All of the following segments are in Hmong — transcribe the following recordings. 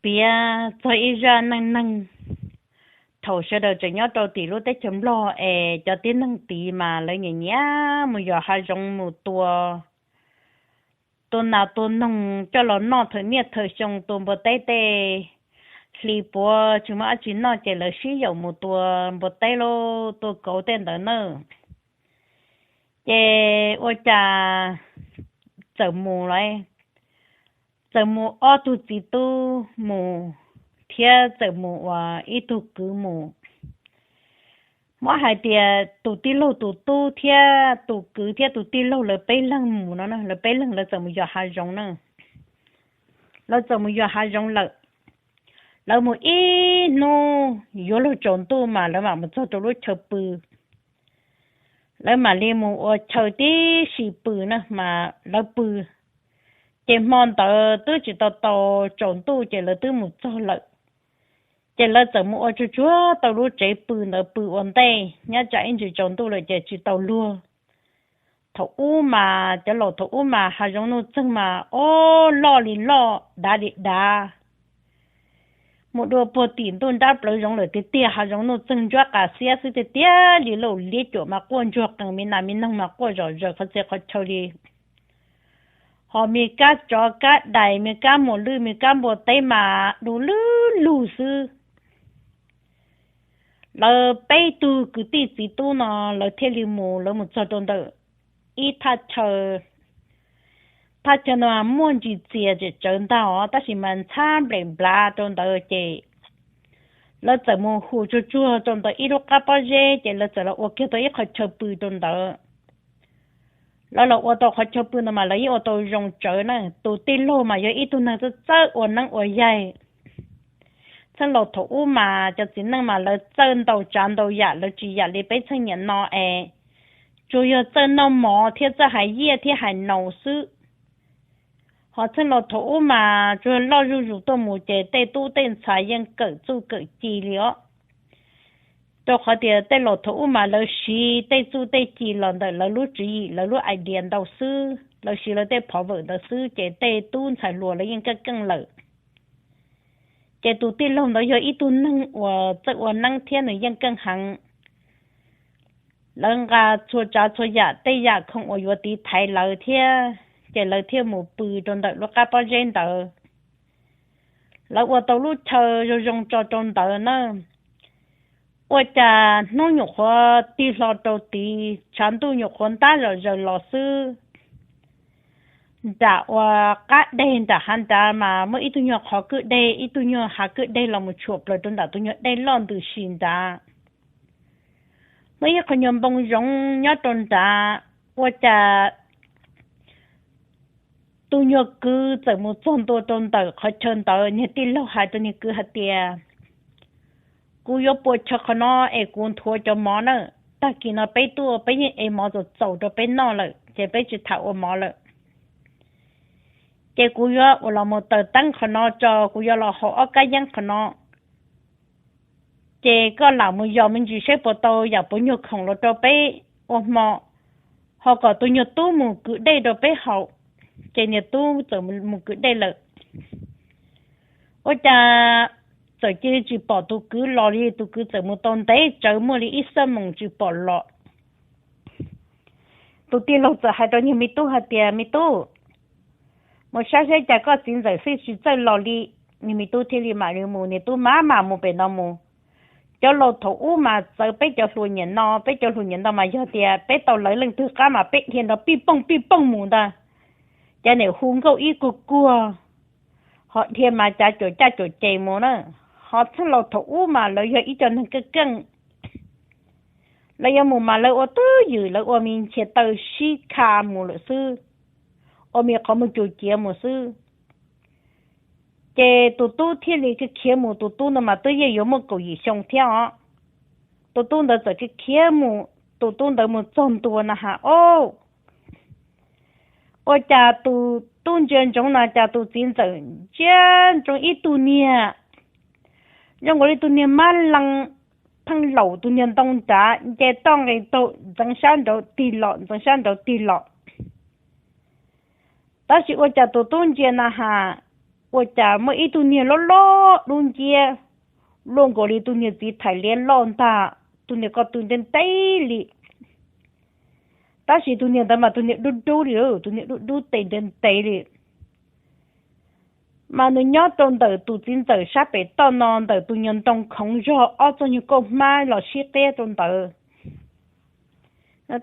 Piav txog ib zaj neej neeg thaum sawv daws tseem nyob rau tim lub teb chaws Nplog es cov tib neeg tid mas lawv nyiam nyiam mus yos hav zoov mus tua, tua nas tua noog coj los noj thawm niaj thawm xyoo, tua npua teb tej hli puav tsis muaj dab tsi noj ces lawv sib yaum mus tua npua teb los tua kauv tej ntawd na. Ces ua cas txawm mus lawm, txawm mus ob tug txiv tub mus thiab txawm mus ua ib tug kwv mus. Muab hais tias tus tij laug tus tub thiab tus kwv thiab tus tij laug lawv peb leeg mus no, lawv peb leeg lawv txawm mus yos hav zoov na. Lawv txawm mus yos hav zoov lawm, lawv mus ib hnub yuav luag tsaus ntuj mas lawv mam mus txog rau lub chaw pw. Lawv mam li mus ua chaw tib si pw na mas lawv pw. Ces hmo ntawd twb tsis tau tau tsaus ntuj ces lawv twb mus txog lawm. Ces lawv txawm mus ua tsuag tsuag tau lub tsev pw ntawd pw ua ntej, nyob tsam ib ntsis tsaus ntuj lawm ces tsis tau luag. Thaum ub mas cov laus thaum ub mas hav zoov nuj txeeg mas ob loj li loj dav li dav, mus dua puag tim ntuj nrab plawv zoov lawm tiag tiag, hav zoov nuj txeeg ntsuab qas xiab xwb tiag tiag li, lauj liab cuam mas quaj ntsuag qees, me nas me noog mas quaj zom zaws qhov txhia qhov chaw li. Ho me kab tsov kab dais, me kab muas lwj, me kab npua teb mas du lug lug xwb. Lawv peb tug kwv tij txiv tub no lawv thiaj li mus, lawv mus txog rau ntawm ib thaj chaw. Thaj chaw no muaj ntsis txias tsawv ntag os, tab sis mas ntxhab nplem nplav rau ntawd ces lawv txawm mus hu tsuag tsuag rau ntawm ib lub qab pob zeb ces lawv txawm los ua kiag tau ib qhov chaw pw rau ntawd. Lawv los ua tau qhov chaw pw ntawd mas lawv yeej ua tau zoo tsawv na. Tus tij laug mas yog ib tug neeg txawj txawj ua neeb ua yaig. Txheej laus thaum ub mas cov txiv neej mas lawv txawj ntau tsav ntau yam, lawv tsis yam li peb txheej niam no es tsuas yog txawj noj mov thiab txawj hais yiaj thiab hais naus xwb. Ho txheej laus thaum ub mas tsuas loj zuj zus tuaj mus ces tej tub tej ntxhais yeej kawm txuj kawm ci li os. Rau qhov tias tej laus thaum ub mas lawv siv tej txuj tej ci los ntawm lawv lub tswv yim lawv lub idea ntau xwb, lawv siv lawv tej phov vawm ntawd xwb ces tej tub ntxhais hluas lawv yeej keej keej lawm. Ces tus tij laug ntawd yog ib tug neeg uas txawj ua neeb thiab nws yeej keej heev. Lawv nqa txhua tsav txhua yam tej yam khoom uas yuav tiv thaiv lawv thiab, ces lawv thiaj mus pw rau ntawm lub qab pob zeb ntawd. Lawv ua tau lub chaw zoo zoo tso rau ntawd na. Ua cas hnub nyuam qhuav tig hlo rau tid, tshav ntuj nyuam qhuav ntab zom zaws los xwb, nram uas qab deg nram hav nrad mas muaj ib tug nyuag qhov kwj deg, ib tug nyuag hav kwj deg los mus tshuam plaws rau nram tus nyuag dej loj ntws si nrad. Muaj ib qho nyuag npoo zoov nyob rau nrad. Ua cas tus nyuag kwv txawm mus txog ntua rau ntawm qhov chaw ntawd, niag tij laug hais rau niag kwv hais tias, kuv yuav pua chaw qhov no es kuv nthuav cov mov na. Tag kis no peb tuaj peb yeej ev mov txaus txaus rau peb noj lawm ces peb tsis tham ua mov lawm. Ces kuv yuav ua los mus taws teeb qhov no tso, kuv yuav los haus ob kab yeeb qhov no. Ces koj lam mus yos me ntsis saib puas tau yam puas nyuag khoom los rau peb ua hmo, ho kom tus nyuag tub mus kwv dej rau peb haus. Ces niag tub txawm mus kwv dej lawm. Ua cas txawm cia li tsis pom tus kwv los li, tus kwv txawm mus tau ntev tsawv muaj li ib xuab moos tsis pom los. Tus tij laug txawm hais rau niag me tub hais tias, me tub, mus saib saib cas koj txiv ntxawm xij tsis txawj los li. Niag me tub thiaj li mam li mus, niag tub mam mam mus pem no mus. Cov laus thaum ub mas txawv peb cov hluas niam no, peb cov hluas niam no mas yog tias peb tau lawv leej twg qab mas peb dhia nrov pij pooj pij pooj mus ntag. Cav niam hu nkauj ib kuag kuag, ho dhia mas cav cuam caj cuam ces mus na. Ho txheej laus thaum ub mas lawv yog ib co neeg keej keej, lawv yuav mus mas lawv ua twj ywm, lawv ua me nchias taw sib kha mus lawm xwb, ua me qhov muag cuag ciav mus xwb. Ces tus tub thiaj li khiav khiav mus, tus tub ntawd mas twb yeej yuav muaj kaum yim xyoo thiab os. Tus tub ntawd txawm khiav khiav mus, tus tub ntawd mus txog ntua na has, o, ua cas tus tub ntsia ntsoov na cas tus txiv ntxawm ntsia ntsoov ib tug niag zoo nkaus li tus niag mab lees pheej laum tus niag ntoo nrad, nce toj nqis taug ntxeev sab nraud tig los ntxeev sab nraud tig los. Tab sis ua cas tus tub ntsia na has, ua cas muaj ib tug niag loj loj dub nciab, luaj nkaus li tus niag txiv thais liab loj ntag, tus niag ko tw ntev ntev li. Tab sis tus niag ntawd mas tus niag dub dub li, tus niag dub dub tes ntev ntev li. Mas nws nyob rau ntawm tus txiv ntxawm sab pem toj no, ntawm tus nyuag ntoo khoov zog ob txog nyuag kauj hmab los sib qiab rau ntawd.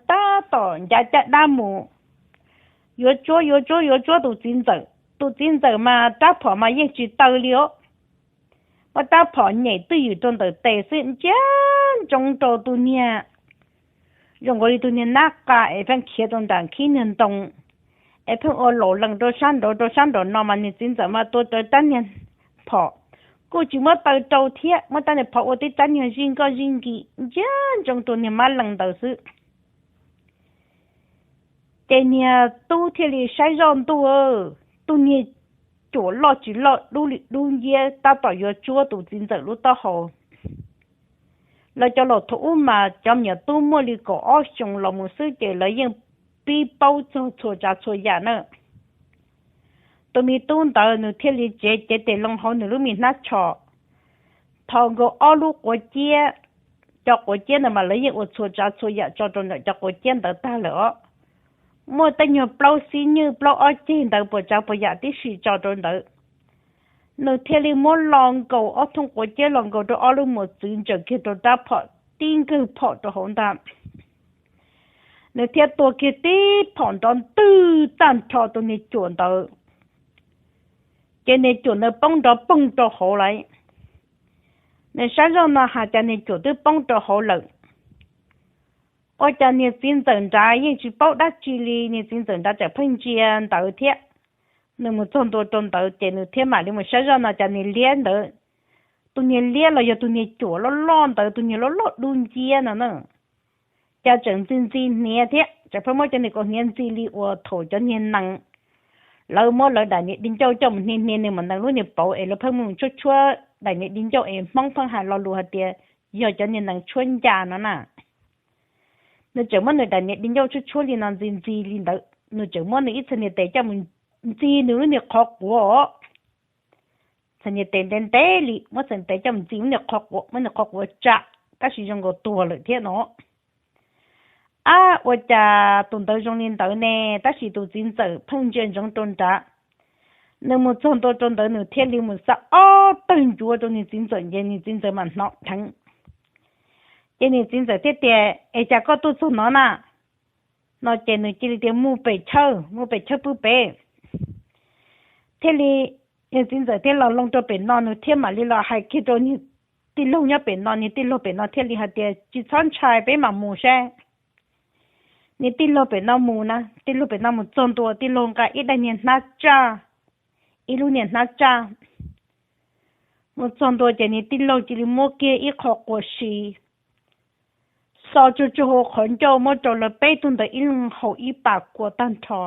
Tab tom ncav caj dab mus, yuav tsuab yuav tsuab yuav tsuab tus txiv ntxawm. Tus txiv ntxawm mas rab phom mas yeej tsis taw li os. Muab rab phom nyem twj ywm rau ntawm tes xwb, ntsia ntsoov rau tus niag, zoo nkaus li tus niag nab qa es pheej khiav rau nram khib niag ntoo, es pheej ua laum lees rau sab nraud rau sab nraud no mas niag txiv ntxawm mas tua rab niag phom kuj tsis muab taw rau thiab, muab rab niag phom ua tib rab niag zij nkoj zij nkim ntsia ntsoov rau niag mab lees ntawd xwb. Ces niag tub thiaj li saib zoj ntuj, tus niag cuam loj tsis loj dub li dub nciab tab tom yuav tsuab tus txiv ntxawm lub taub hau. Lawv cov laus thaum ub mas cov me nyuam tub muaj li kaum ob xyoos los mus xwb ces lawv yeej pib paub txog txhua tsav txhua yam na. Tus me tub ntawd nws thiaj li cev cev tes loo hauv nws lub me hnab tsho, tho nkaus ob lub quav ciab. Cov quav ciab ntawd mas lawv yeej ua txhua tsav txhua yam tso rau ntawm cov quav ciab ntawd tag lawm os. Muaj tej nyuag plaub xib nyuj plaub ob ceg ntawd puas tsav puas yam tib si tso rau ntawd. Nws thiaj li muab lo nkaus ob thooj quav ciab los nkaus rau ob lub mos txwv ntsaws kiag rau rab phom tib nkawg phom rau hauv ntag. Nws thiaj tua kiag tib phom nrov ntwg tag nrho tus niag cuam ntawd, ces niag cuam ntawd poob nrov poog rau hauv lawm. Nws saib zoj no has cas niag cuam twb poob rau hauv lawm. Ua cas niag txiv ntxawm nrad yeej tsis paub dab tsi li, niag txiv ntxawm nrad tseem pheej ntsia ntawd thiab. Nws mus txog ntua rau ntawd ces nws thiaj mam li mus saib zoj no cas niag liab ntawd, tus niag liab los yog tus niag cuam loj loj ntawd, tus niag loj loj dub nciab no na, cas tseem ntxi ntxi hniav thiab tseem pheej muab cov niag kaus hniav ntxi li uas thaum cov niag nees lawv muab lawv daim niag di ncauj coj mus hnia hnia nws mam nees lub niag pauv es lawv pheej mus tshuab tshuab daim niag di ncauj es Hmoob pheej hais lo lus hais tias yog cov niag nees tshuab ncaj no na. Nws tseem muab nws daim niag di ncauj tshuab tshuab li no ntxi ntxi li ntawd, nws tseem muab nws ib txhais niag tes coj mus ntxi nws lub niag qhov quav os. Txhais niag tes ntev ntev li, muab txhais niag tes coj mus ntxi lub niag qhov quav, muab niag qhov quav tsa, tab sis zoo nkaus tuag lawm thiab no. Ab, ua cas tus ntawd zoo li ntawd ne? Tab sis tus txiv ntxawm pheej ntsia ntsoov rau nrad. Nws mus txog ntua rau ntawd nws thiaj li mus xa ob tawg ncuav rau niag txiv ntxawm ces niag txiv ntxawm mam hnov dheev. Ces niag txiv ntxawm thiaj tias, Es cas koj tuaj txog no na? No ces nws cia li tias, Mus pem chaw, mus pem chaw pw pem. Thiaj li niag txiv ntxawm thiaj los loo rau pem no, nws thiaj mam li los hais kiag rau niag tij laug nyob pem no, niag tij laug pem no thiaj li hais tias, Tsis txhob ntshai, peb mam mus saib. Niag tij laug pem no mus na, tij laug pem no mus txog ntua tij laug nqa ib daim niag hnab tsaj, ib lub niag hnab tsaj. Mus txog ntua ces niag tij laug cia li muab kiag ib qho quas si xo tsuag tsuag hauv qhov ncauj muab rau lawv peb tug ntawd ib leeg haus ib pas kua tag nrho.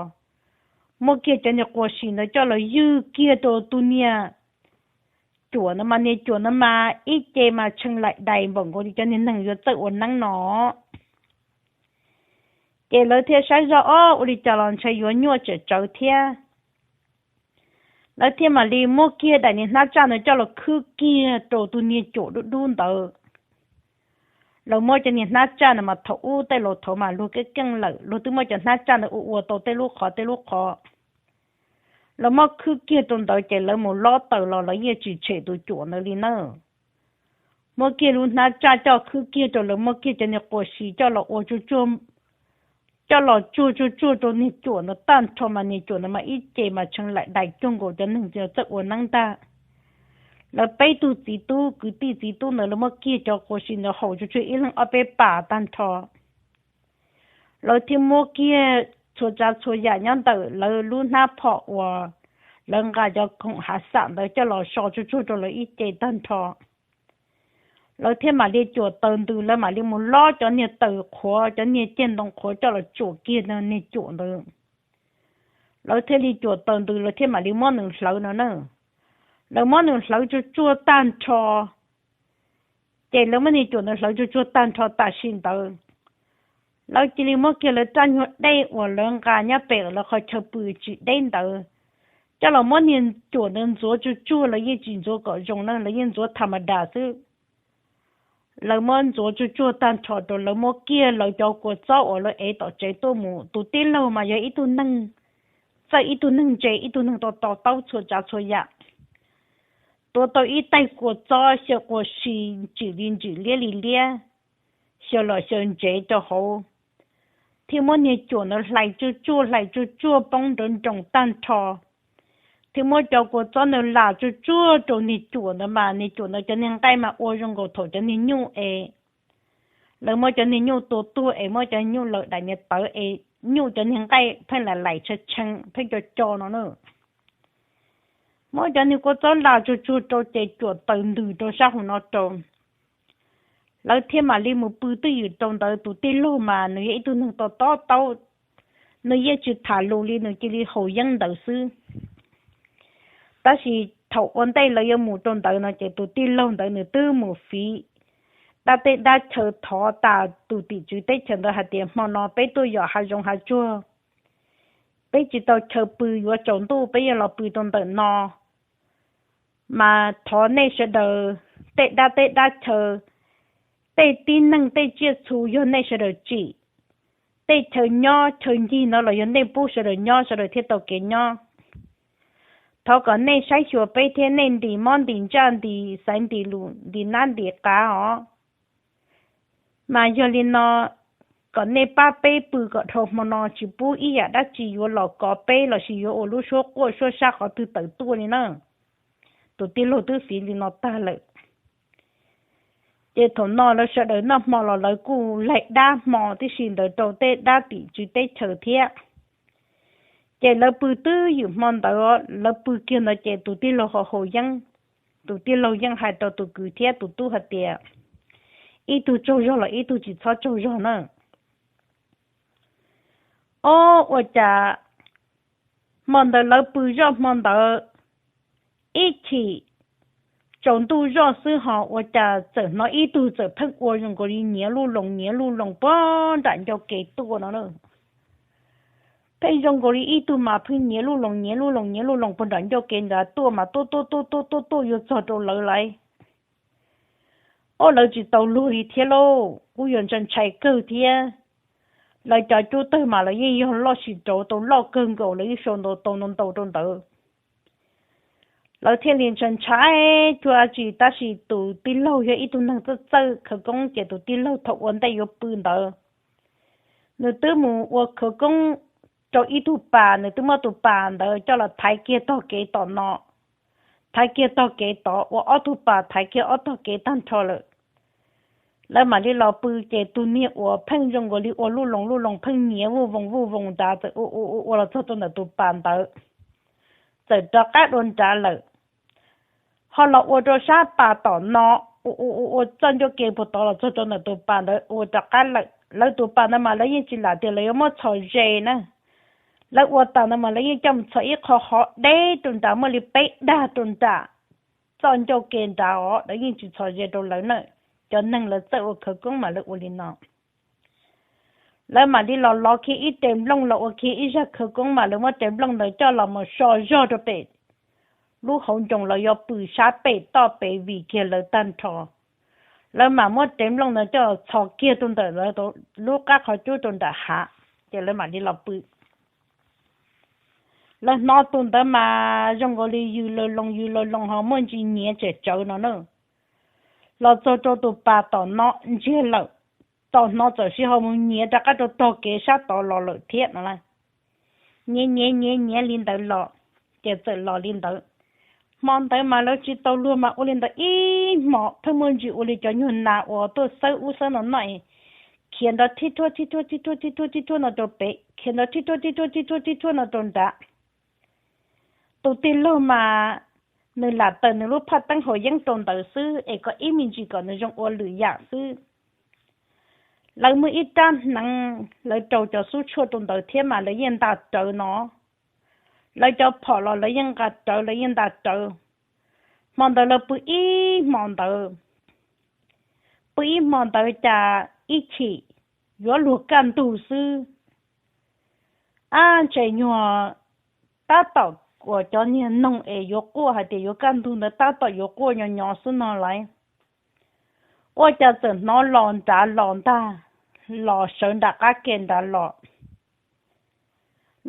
Muab kiag cov niag quas si ntawd coj los ywg kiag rau tus niag cuam ntawd mas niag cuam ntawd mas ib ce mas tshee laim dais npaum nkaus li cov niag neeg yuav txawj ua neeb no. Ces lawv thiaj saib zoj, Ob, ua li cas los ntshai yuav nyuaj tsem tsawv thiab. Lawv thiaj mam li muab kiag daim niag hnab tsaj ntawd coj los khwb kiag rau tus niag cuam dub dub ntawd. Lawv muab cov niag hnab tsaj ntawd mas thaum ub tej laus thaud mas luag keej keej lawm, luag twb muab cov hnab tsaj ntawd ua ua tau tej lub qhov tej lub qhov. Lawv muab khwb kiag rau ntawd ces lawv mus lob taws los lawv yeej tsis tshem tus cuam ntawd li na. Muab kiag lub hnab tsaj coj khwb kiag rau, lawv muab kiag cov niag quas si coj los ua tsuag tsuag, coj los tsuag tsuag tsuag rau niag cuam ntawd tag nrho mas niag cuam ntawd mas ib ce mas tshee laim dais cuag nkaus cov neeg txawj ua neeb ntag. Lawv peb tug txiv tub kwv tij txiv tub ntawd lawv muab kiag cov quas si ntawd haus tsuag tsuag ib leeg ob peb pas tag nrho. Lawv thiaj muab kiag txhua tsav txhua yam nyob ntawm lawv lub hnab phom uas lawv nqa cov khoom hav xam ntawd coj los so tsuag tsuag rau lawv ib ce tag nrho. Lawv thiaj mam li cuam taws ntws, lawv mam li mus lob cov niag taws qhuav, cov niag ceg ntoo qhuav coj los tsuam kiag niag cuam ntawd. Lawv thiaj li cuam taws ntws, lawv thiaj mam li muab nws hlawv no na. Lawv muab nws hlawv tsuag tsuag tag nrho, ces lawv muab niag cuam ntawd hlawv tsuag tsuag tag nrho tam sim ntawd, lawv cia li muab kiag lawv raj nyuag dej uas lawv nqa nyob pem lawv qhov chaw pw tsis deb ntawd coj los muab niag cuam ntawd ntxuav tsuag tsuag, lawv yeej tsis ntxuav kom zoo na, lawv yeej ntxuav tham ma das xwb. Lawv muab ntxuav tsuag tsuag tag nrho rau, lawv muab kiag lawv cov kua txob uas lawv ev tom tsev tuaj mus. Tus tij laug mas yog ib tug neeg txawj, ib tug neeg ntse, ib tug neeg to to taub txhua tsav txhua yam. Tuav tau ib taig kua txob xyaw qua si, ntsim li ntsim liab li liab, xyaw los xyaw ntsev rau hauv, thiab muab niag cuam ntawd hlais tsuag tsuag hlais tsuag tsuag poob nrov nroos tag nrho, thiab muab cov kua txob ntawd lam tsuag tsuag rau niag cuam ntawd mas niag cuam ntawd cov niag nqaij mas ua zoo nkaus thaum cov niag nyuj es lawv muab cov niag nyuj tua tuag es muab cov niag nyuj laws daim niag tawv es nyuj cov niag nqaij pheej lam laim tshee tshee pheej co co no na. Muab cov niag kua txob lam tsuag tsuag rau ces cuam taws ntws rau sab hauv no rau. Lawv thiaj mam li mus pw twj ywm rau ntawd. Tus tij laug mas nws yog ib tug neeg to to taub, nws yeej tsis tham lus li, nws cia li haus yeeb ntawd xwb. Tab sis thaum ua ntej lawv yuav mus rau ntawd no ces tus tij laug ntawd nws twb mus fiv dab teb dab chaw thov tas tus tim tswv teb chaws ntawd hais tias hmo no peb tuaj yos hav zoov hav tsuag, peb tsis tau chaw pw, yuav tsaus ntuj peb yuav los pw rau ntawm no, mas thov nej sawv daws tej dab teb dab chaw, tej tib neeg tej tsiaj txhu yog nej sawv daws tsim, tej chaw nyob chaw ncig no los yog nej pub sawv daws nyob sawv daws thiaj tau kev nyob. Thov kom nej saib xyuas peb thiab nej ntim mob ntim ntsaj ntim xaiv ntim lus ntim nab ntim qav os. Mas yog li no, kom nej pab peb pw kom dhau hmo no, tsis pub ib yam dab tsi yuav los kov peb lossis yuav ua lub suab quaj suab sab qhov twg tawm tuaj li na. Tus tij laug twb fiv li no tag lawm. Ces thaum no lawv sawv daws noj hmo los lawv kuj laig dab hmo tib si ntawd rau tej dab tim tswv teb chaws thiab. Ces lawv pw twb ywm hmo ntawd, lawv pw kiag ntawd ces tus tij laug ho haus yeeb. Tus tij laug yeej hais rau tus kwv thiab tus tub hais tias, ib tug tsaug zog los ib tug tsis txhob tsaug zog na. Ob, ua cas hmo ntawd lawv pw zoj hmo ntawd, ib chim tsaus ntuj zoj xwb ho ua cas txawm hnov ib tug txawm pheej ua zoo nkaus li nyiav luj loos nyiav luj loos puag nram ncauj ke tuaj no na. Pheej zoo nkaus li ib tug mas pheej nyiav luj loos nyiav luj loos nyiav luj loos puag nram ncauj ke ntawd tuaj mas tuaj tuaj tuaj tuaj tuaj tuaj yuav txog rau lawv lauj. Ob, lawv tsis tau luag li thiab lauj, kuj yog ntshai ntshai kawg thiab. Lawv cov cub tawg mas lawv yeej yog loj sis rauv tau loj kawg nkaus, lawv yeej sau ntau tau ntau ntau rau ntawd. Lawv thiaj li ntshai ntshai cuag dab tsi, tab sis tus tij laug yog ib tug neeg txawj txawj khawv koob ces tus tij laug thaum ua ntej yuav pw ntawd, nws twb mus ua khawv koob rau ib tug pas, nws twb muab tus pas ntawd coj los thaiv kiag tog kev tom no, thaiv kiag tog kev tod, ua ob tug pas thaiv kiag ob tog kev tag nrho lawm. Lawv mam li los pw ces tus niag uas pheej zoo nkaus li ua luj loos luj loos pheej nyiav vuj voos vuj voos nrad txawm ua ua ua los txog rau ntawm tus pas ntawd, txawm rov qab dua nrad lawm. Ho los ua rau sab pas tom no, ua ua ua txoj ncauj ke puag tod los txog rau ntawm tus pas ntawd ua rov qab lawm. Lawv tus pas ntawd mas lawv yeej tsis lam tias lawv yuav muab txhos ze na. Lawv ua tas ntawd mas lawv yeej coj mus txhos ib qho hov deb rau nrad muaj li peb dag rau nram txoj ncauj ke nrad os, lawv yeej tsis txhos ze rau lawv na. Cov neeg lawv txawj ua khawv koob mas lawv ua li no. Lawv mam li los lov kiag ib re nplooj los ua kiag ib zaj khawv koob mas lawv muab re nplooj ntawd coj los mus so zog rau pem lub hauv ncoo lawv yuav pw sab pem toj pem vim kiag lawv tag nrho. Lawv mam muab re nplooj ntawd coj los txhos kiag rau ntawm lawv lub qab qhov cub rau nram hav, ces lawv mam li los pw. Lawv hnov tus ntawd mas zoo nkaus li yws laws loos yws laws loos ho muaj ntsis nyiav tsem tsawv no na. Los txog rau tus pas tom no ntsiag lawm, txawm hnov txawm sij ho mus nyiav rov qab rau tog kev sab tod los lawm thiab no. Nyiav nyiav nyiav nyiav li ntawd los, ces txawm los li ntawd. Hmo ntawd mas lawv tsis tau luag mas ua li ntawd ib hmos, pheej muaj ntsis ua li cov nyuag nas uas tuaj xawb ub xawb no noj, khiav nrov thib thuab thib thuab thib thuab thib thuab thib thuab no rau pem, khiav nrov thib thuab thib thuab thib thuab thib thuab no rau nrad. Tus tij laug mas nws lam taws nws lub phaj teeb haus yeeb rau ntawd xwb es kom ib me ntsis kom nws zoo ua lwm yam xwb. Lawv muaj ib rab hneev lawv rau cov xub tshuaj rau ntawd thiab mas lawv yeej nta rawv no. Lawv cov phom los lawv yeej nqa rawv, lawv yeej nta rawv. Hmo ntawd lawv pw ib hmo ntawd, pw ib hmo ntawd cas ib chim yuav luag kaj ntug xwb, ab ntshe nyuag tab tom uas cov niag noog es yuav quaj hais tias yuav kaj ntug ntawd tab tom yuav quaj nyo nyo xwb no lauj. Ua cas txawm hnov los nrad los ntag, los sawv nram qab ke nrad los.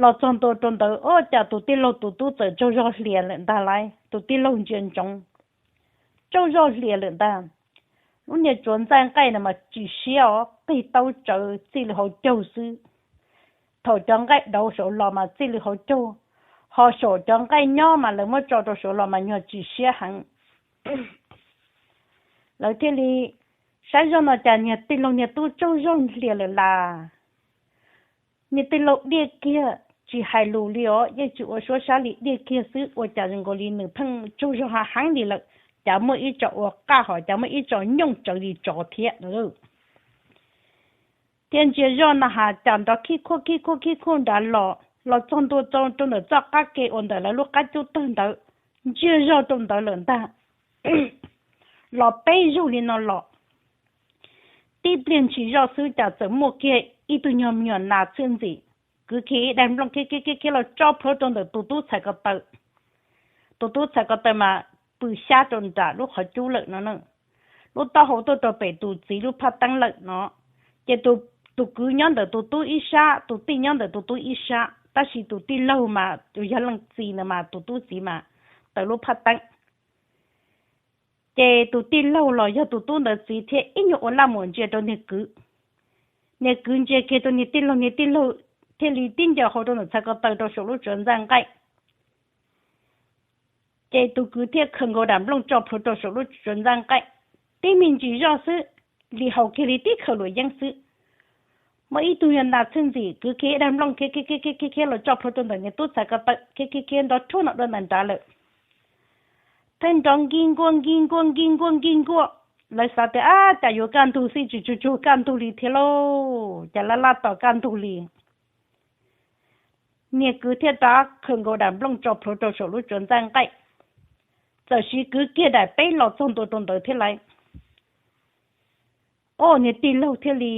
Los txog ntua rau ntawd ua cas tus tij laug tus tub txawm tsaug zog hlias lawm ntag lauj, tus tij laug ntsia ntsoov tsaug zog hlias lawm ntag. Lub niag tsuav ntxaij nqaij no mas tsis siab os, qig taub tsawv txij li hauv caug xwb. Thaum cov nqaij dauv saud los mas txij li hauv caug, ho saum cov nqaij nyob mas lawv muab tso rau saud los mas nyuag tsis siab heev. Lawv thiaj li saib zoj no cas niag tij laug niag tub tsaug zog hlias lawm las. Niag tij laug diaj kiag tsis hais lus li os, yeej tsis ua suab sab li, diaj kiag xwb, ua cas zoo nkaus li nws pheej tsaug zog hav heev li lawm, cas muaj ib co ua qaj hos cas muaj ib co nyooj tsawv li tsov thiab. Thiaj ntsia zoj no has cas nrov khib khuaj khib khuaj khib khuaj nrad los, los txog ntua rau ntawm txoj qab ke uas ntawm lawv lub qab cub tawg ntawd, ntsia zog rau ntawd lawm ntag. Los peb zaug li no los, tib pliag ntshis zoj xwb cas txawm muaj kiag ib tug nyuag me nyuam nas txhiaj ntxim, kwv kiag ib daim nplooj khiav khiav khiav los tso plhuav rau ntawm tus tub txhais ko taw. Tus tub txhais ko taw mas pw xyab rau nram lub qhov cub lawm no. Lub taub hau tuaj rau pem tus txiv lub phaj teeb lawm no. Ces tus kwv nyob ntawm tus tub ib sab, tus tij nyob ntawm tus tub ib sab, tab sis tus tij laug mas tus yog leej txiv ntawd mas tus tub txiv mas tawm lub phaj teeb. Ces tus tij laug los yog tus tub ntawd txiv thiaj ib nyuag ua laj muam ntsia rau niag kwv. Niag kwv ntsia kiag rau niag tij laug, niag tij laug thiaj li tib ncaws hau rau ntawm txhais ko taw rau saum lub tsuav ntxaij nqaij. Ces tus kwv thiaj khaws nkaus daim nplooj tso plhuav rau saum lub tsuav ntxaij nqaij. Tib me ntsis zoj xwb, li haus kiag li tib khaws luam yeeb xwb, muaj ib tug yog nas txhiaj ntxim kwv kiag ib daim nplooj khiav khiav khiav khiav los tso plhuav rau ntawm niag tub txhais ko taw, khiav khiav khiav nrov rhuaj no dua ntais nrad lawm. Pheej nrov nkig nkuaj nkig nkuaj nkig nkuaj nkig nkuaj. Lawv xav tias ab cas yuav kaj ntug xwb tsis tsuag tsuag kaj ntug li thiab lauj, cas laj laj tos kaj ntug li. Niag kwv thiaj rov khaws nkaus daim nplooj tso plhuav rau saum lub tsuav ntxaij nqaij, txawm siv kwv kiag daim peb los txog ntua rau ntawd thiab lauj. Ua niag tij laug thiaj li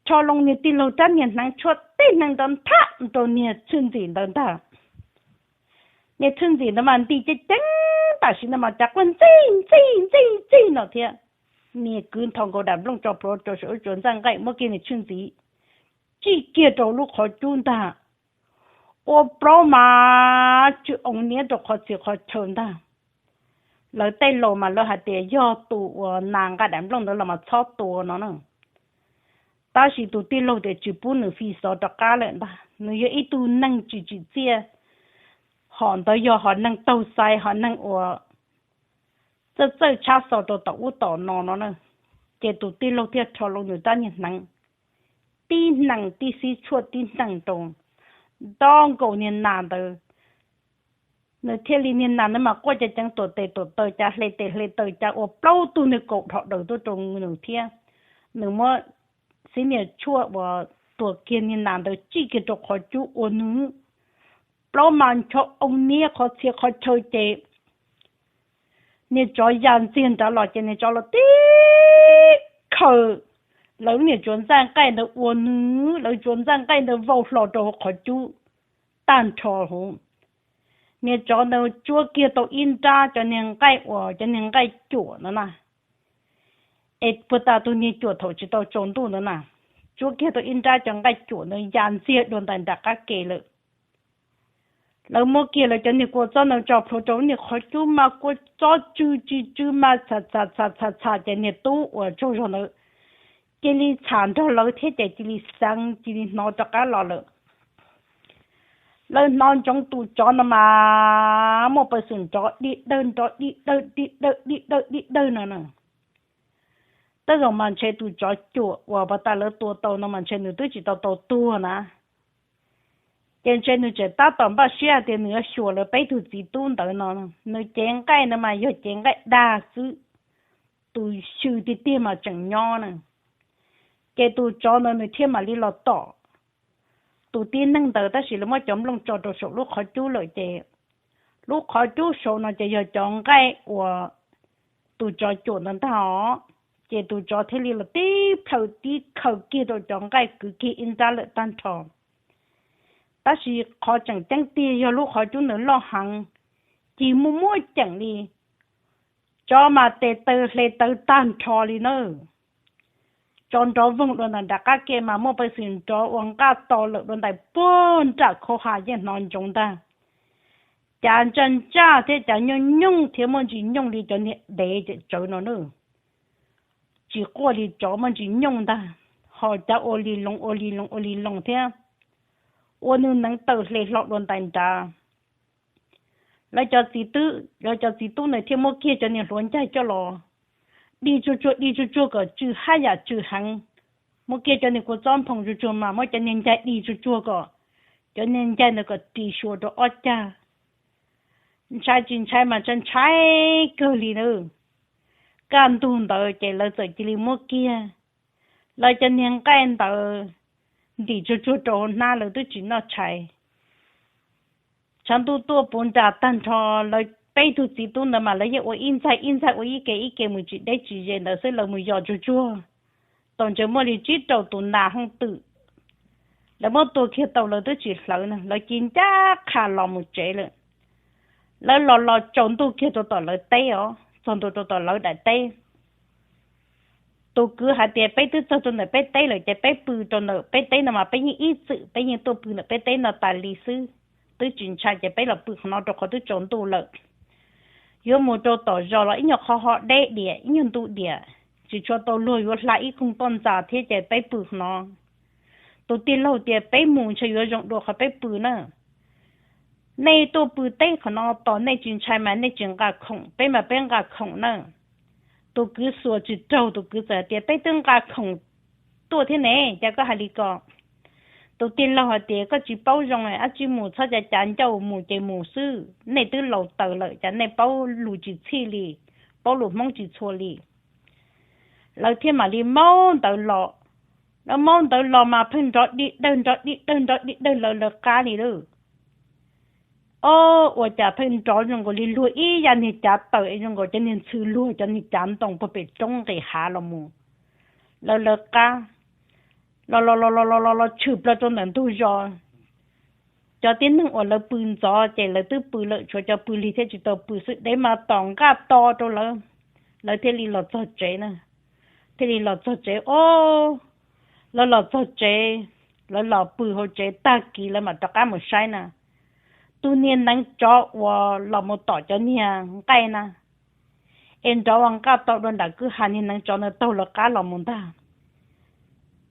rho loo niag tij laug rab niag hneev tshuab tib hneev nrov nthab rau niag txhiaj ntxim ntawd ntag. Niag txhiaj ntxim ntawd mas nti ceev ceev tam sim no mas cas quaj ntxig ntxig ntxig ntxig no thiab. Niag kwv nthos nkaus daim nplooj tso plhuav rau saum lub tsuav ntxaij nqaij muab kiag niag txhiaj ntxim tsij kiag rau lub qhov cub ntag. Ua plaub mas tsw oo niab rau qhov txhia qhov chaw ntag. Lawv tej laus mas lawv hais tias yog tus uas nas nqa daim nplooj ntawd los mas txhob tua no na. Tab sis tus tij laug tias tsis pub nws fi xov rov qab lawm ntag, nws yog ib tug neeg tsis tsim txiaj, hom ntawd yog hom neeg taug xaiv, hom neeg uas txawj txawj tshab xov rau tom ub tom no no na. Ces tus tij laug thiaj rho loo nws rab niag hneev, tib hneev tib xib tshuaj tib hneev rau, nto nkaus niag nas ntawd. Nws thiaj li niag nas ntawd mas quaj ceev ceev tuam tes tuam taw cas hle tes hle taw cas ua plaub tug niag kaus dhos daws tuaj rau nws thiab. Nws muab xib niag tshuaj uas tuam kiag niag nas ntawd tsij kiag rau qhov cub ua nws plaub mas ncho oo niab qhov txhia qhov chaw ces niag tsov ya ntxiag nrad los ces niag tsov los tib khaws lawv lub niag tsuav ntxaij nqaij ntawd ua nws lawv tsuav ntxaij nqaij ntawd vau hlo rau hauv qhov cub tag nrho huv. Niag tsov ntawd tsuab kiag tau ib nrab cov niag nqaij uas cov niag nqaij cuam ntawd na, es puag ta tus niag cuam thaum tsis tau tsaus ntuj ntawd na, tsuab kiag tau ib nrab cov nqaij cuam ntawd ya ntxiag dua ntais nram qab ke lawm. Lawv muab kiag lawv cov niag kua txob ntawd tso plhuav rau lub niag qhov cub mas kua txob tsw tsis tsw mas txham txham txham txham txham ces niag tub uas tsaug zog ntawd cia li txham nrog lawv thiab ces cia li xeev cia li hnov rov qab los lawm. Lawv hnov ntsoov tus tsov no mas muaj peev xwm nrov dig dawg nrov dig dawg dig dawg dig dawg dig dawg no na. Tej zaum mas ntshe tus tsov cuam uas puag ta lawv tua tau no mas ntshe nws twb tsis tau tau tuag na. Ces ntshe nws tseem tab tom npaj siab hais tias nws yuav xyuas lawv peb tug txiv tub ntawd no. Nws cev nqaij ntawd mas yog cev nqaij dag xwb, tus xyw tiag tiag mas tseem nyob na. Ces tus tsov ntawd nws thiaj mam li los tom tus tib neeg ntawd tab sis lawv muab cov nplooj tso rau saum lub qhov cub lawm ces lub qhov cub saud no ces yog cov nqaij uas tus tsov cuam ntawd ntag os. Ces tus tsov thiaj li los tib plhaw tib khaws kiag rau cov nqaij kwv kiag ib nrab lawm tag nrho. Tab sis qhov tseem ceeb tiag yog lub qhov cub ntawd loj heev, cig muaj muaj ceem li. Tsov mas tes taw hle tawv tag nrho li na. Tsov nrov voog dua ntais nram qab ke mas muaj peev xwm nrov ua nqaj to lawm dua ntais puag nram khau ha yeej hnov ntsoov ntag. Cav ntsaj ntsaj thiab cav nyooj nyooj thiab muaj ntsis nyooj li cov niag dev cem tsawv no na. Tsis quaj li, tsov muaj ntsis nyooj ntag, ho cav ua li loo ua li loo ua li loo thiab ua nws neev taw hle hlo dua ntais nrad. Lawv cov txiv tub, lawv cov txiv tub ntawd thiaj muab kiag cov niag hluav ncaig coj los dig tsuag tsuag dig tsuag tsuag kom tsw haj yam tsw heev. Muab kiag cov niag kua txob nphoo tsuag tsuag mas muab cov niag ncaig dig tsuag tsuag kom cov niag ncaig ntawd kom ris xyuas rau ob cag. Ntshai tsis ntshai mas ntshai ntshai kawg li na. Kaj ntug ntawd ces lawv txawm cia li muab kiag lawv cov niag nqaij ntawd ntim tsuag tsuag rau hauv hnab, lawv twb tsis noj tshais. Tshav ntuj tuaj puv nras tag nrho, lawv peb tug txiv tub ntawd mas lawv yeej ua ib ntxaig ib ntxaig ua ib ke ib ke mus tsis deb tsis ze ntawd xwb, lawv mus yos tsuag tsuag tau ntshe muaj li tsib rau tus nas hooj twm. Lawv muab tua kiag tau lawv twb tsis hlawv na, lawv cia ncaj qha los mus tsev lawm. Lawv los los tsaus ntuj kiag rau tom lawv teb os, txog ntua rau tom lawv daim teb. Tus kwv hais tias peb twb txog rau ntawm peb teb lawm ces peb pw rau ntawm peb teb no mas peb yeej ib txwm peb yeej tuaj pw ntawm peb teb no tas li xwb, twb tsis ntshai ces peb los pw qhov no rau qhov twb tsaus ntuj lawm. Yuav mus rau tom zos los ib nyuag qhov ho deb diam ib nyuag ntu diam, tsis tshua tau luag yuav hla ib koog toj ntxas thiab ces peb pw qhov no. Tus tij laug tias peb mus ntshe yuav zoo dua qhov peb pw na. Nej tuaj pw teb qhov no tos nej tsis ntshai mas nej tsis nqa khoom, peb mas peb nqa khoom na. Tus kwv xuas tsis raug, tus kwv txawm hais tias peb twb nqa khoom tuaj thiab ne, cas koj hais li ko? Tus tij laug hais tias koj tsis paub zoo, ab tsi mus txhob cav cav ncauj, mus ces mus xwb, nej twb laus taws lawm cas nej paub lus tsis txhij li, paub lus Hmoob tsis txhua li. Lawv thiaj mam li maub ntawd los. Lawv maub ntawd los mas pheej nrov dig dawg nrov dig dawg nrov dig dawg lawv lawv qab li lawm. Ob, ua cas pheej nrov zoo nkaus li luag ib yam niag cav taws es zoo nkaus cov niag ntxhw luag cov niag cav ntoo puag pem roob nqis hav los mus. Lawv lawv qab los los los los los los los tshwm plaws rau ntawm ntug zos. Cov tib neeg uas lawv pw ntxov ces lawv twb pw lawm, tshuav cov pw lig thiab tsis tau pw xwb, dev mas tom nqaj to rau lawv. Lawv thiaj li los txog tsev na. Thiaj li los txog tsev, o, lawv los txog tsev, lawv los pw hauv tsev tag kis lawv mam rov qab mus saib na. Tus niag neev tsov uas los mus tom cov niag nqaij na, es nrov ua nqaj to dua nram kwj ha, niag neev tsov ntawd taug lawv qab los mus ntag.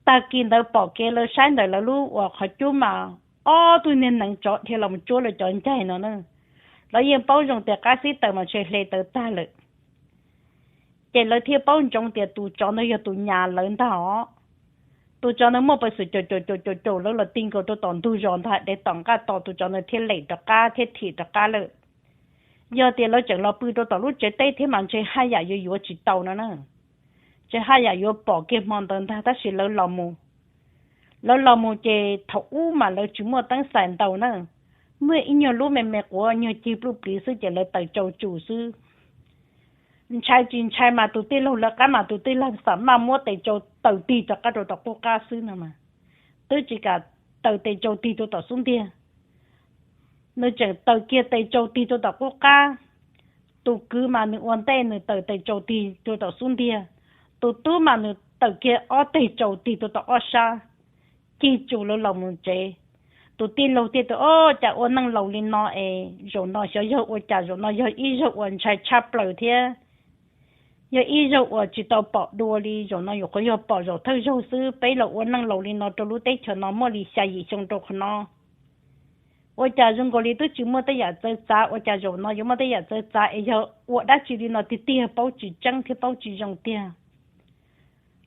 Tag kis ntawd pom kev lawv saib ntawm lawv lub uas qhov cub mas ob tug niag neev tsov dhia los mus tsuab lawv cov ncaig no na. Lawv yeej paub zoo tias qab xib taws mas ntshe hle tawv tag lawm. Ces lawv thiaj paub ntsoov tias tus tsov ntawd yog tus nyas lawv ntag os. Tus tsov ntawd muaj peev xwm caum caum caum caum caum lawv los ti nkaus rau tom ntug zos ntag, dev tom nqaj to, tus tsov ntawd thiaj lem rov qab thiab thim rov qab lawm. Yog tias lawv tseem los pw rau tom lub tsev teb thiab mas ntshe haj yam yuav yuav tsis tau no na. Ntshe haj yam yuav pom kiag hmo ntawd ntag, tab sis lawv los mus. Lawv los mus ces thaum ub mas lawv tsis muaj teeb xais ntau na. Muaj ib nyuag lub me me quav nyuag cig pluj pliv xwb ces lawv taws tsau tsus xwb. Ntshai tsis ntshai mas tus tij laug lawv qab mas tus tij laug xam maj muab tes tsau taws tig rov qab rau tom qub qab xwb no mas, twb tsis kam taws tes tsau tig rau tom xub ntiag. Nws tseem taws kiag tes tsau tig rau tom qub qab. Tus kwv mas nws ua ntej nws taws tes tsau tig rau tom xub ntiag. Tus tub mas nws taws kiag ob teg tsau tig rau tom ob sab, cig tsus lawv los mus tsev. Tus tij laug thiaj tias, o, cas ua neej laus li no es zaum no xyov yog ua cas, zaum no yog ib zaug uas ntshai tshaj plaws thiab yog ib zaug uas tsis tau pom dua li, zaum no yuav qhuav yog pom zaum thawj zaug xwb, peb los ua neej laus li no rau lub teb chaws no muaj li xya yim xyoo rau qhov no. Ua cas zoo nkaus li twb tsis muaj tej yam txawv txav, ua cas zaum no yuav muaj tej yam txawv txav es yog ua dab tsi li no tiag tiag, paub tsis tseeb thiab paub tsis zoo tiag.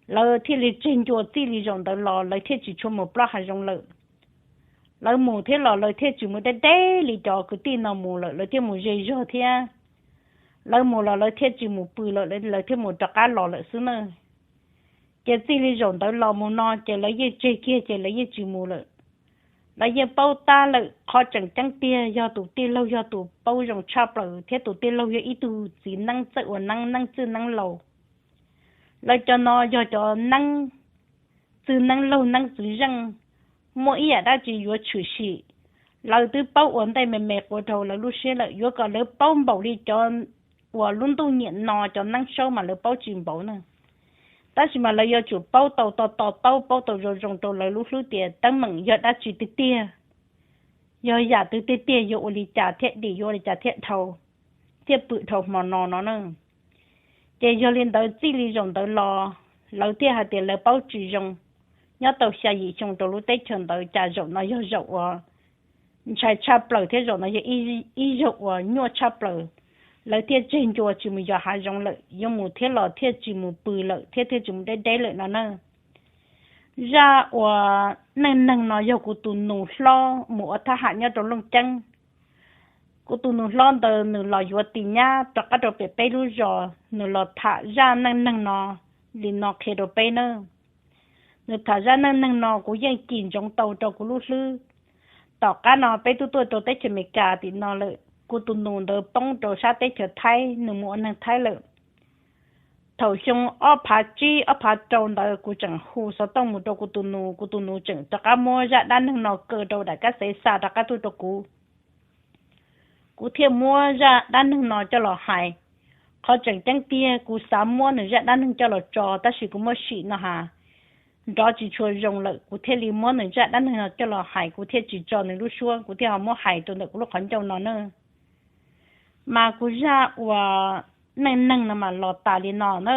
Lawv thiaj li tseg ncua txij li zaum ntawd los lawv thiaj tsis tshua mus plob hav zoov lawm. Lawv mus thiab los lawv thiaj tsis mus deb deb li cov kwv tij no mus lawm, lawv thiaj mus ze zog thiab. Lawv mus los lawv thiaj tsis mus pw lawm, lawv thiaj mus rov qab los lawm xwb na. Ces txij li zaum ntawd los mus no ces lawv yeej tseg kiag ces lawv yeej tsis mus lawm. Lawv yeej paub tab lawm qhov tseem ceeb tiag yog tus tij laug yog tus paub zoo tshaj plaws thiab tus tij laug yog ib tug txiv neeb txawj ua neeb, neeb txwj neeb laus. Lawv cov no yog cov neeb txwj neeb laug, neeb txwv zeej, muaj ib yam dab tsi yuav tshwm sim Lawv twb paub ua ntej me me quas raug lawv lub siab lawm, yuav kom lawv paub npaum li cov uas lub ntuj nyiam no cov neeb saub mas lawv paub tsis npaum na. Tab sis mas lawv yuav tsum paub tau to to taub, paub tau zoo zoo rau lawv lub hlwb tias teeb meem yog dab tsi tiag tiag, yog yam twg tiag tiag, yuav ua li cas thiaj dim, yuav ua li cas thiaj dhau, thiaj pw dhau hmo no no na. Ces yog li ntawd txij li zaum ntawd los, lawv thiaj hais tias lawv paub tsis zoo. Nyob tau xya yim xyoo rau lub teb chaws ntawd cas zaum no yog zaum uas ntshai tshaj plaws thiab zaum no yog ib zaug uas nyuaj tshaj plaws. Lawv thiaj tseg ncua tsis mus yos hav zoov lawm, yuav mus thiab los thiaj tsis mus pw lawm thiab thiaj tsis mus deb deb lawm no na. Zaj uas neej neeg no yog kuv tus nus hlob mus ua thab ham nyob rau Looj Ceeb. Kuv tus nus hlob ntawd nws los yuav tis nyab rov qab rau pem peb lub zos, nws los tham zaj neej neeg no li no qhia rau peb na. Nws tham zaj neej neeg no kuv yeej cim ntsoov tau rau kuv lub hlwb. Tom qab no peb twb tuaj rau teb chaws Amelikas tim no lawm, kuv tus nus ntawd poob rau sab teb chaws Thaib, nws mus ua neeg Thaib lawm. Thaum xyoo ob phav tsib ob phav rau ntawd kuv tseem hu xov tooj mus rau kuv tus nus, kuv tus nus tseem rov qab muab zaj dab neeg no kaw rau daim kab xev xa rov qab tuaj rau kuv. Kuv thiaj muab zaj dab neeg no coj los hais. Qhov tseem ceeb tiag kuv xav muab nws zaj dab neeg coj los tso, tab sis kuv muab sim no has nrov tsis tshua zoo lawm, kuv thiaj li muab nws zaj dab neeg no coj los hais, kuv thiaj tsis tso nws lub suab, kuv thiaj ho muab hais rau ntawm kuv lub qhov ncauj no na. Mas kuv zaj uas neej neeg no mas los tas li no na.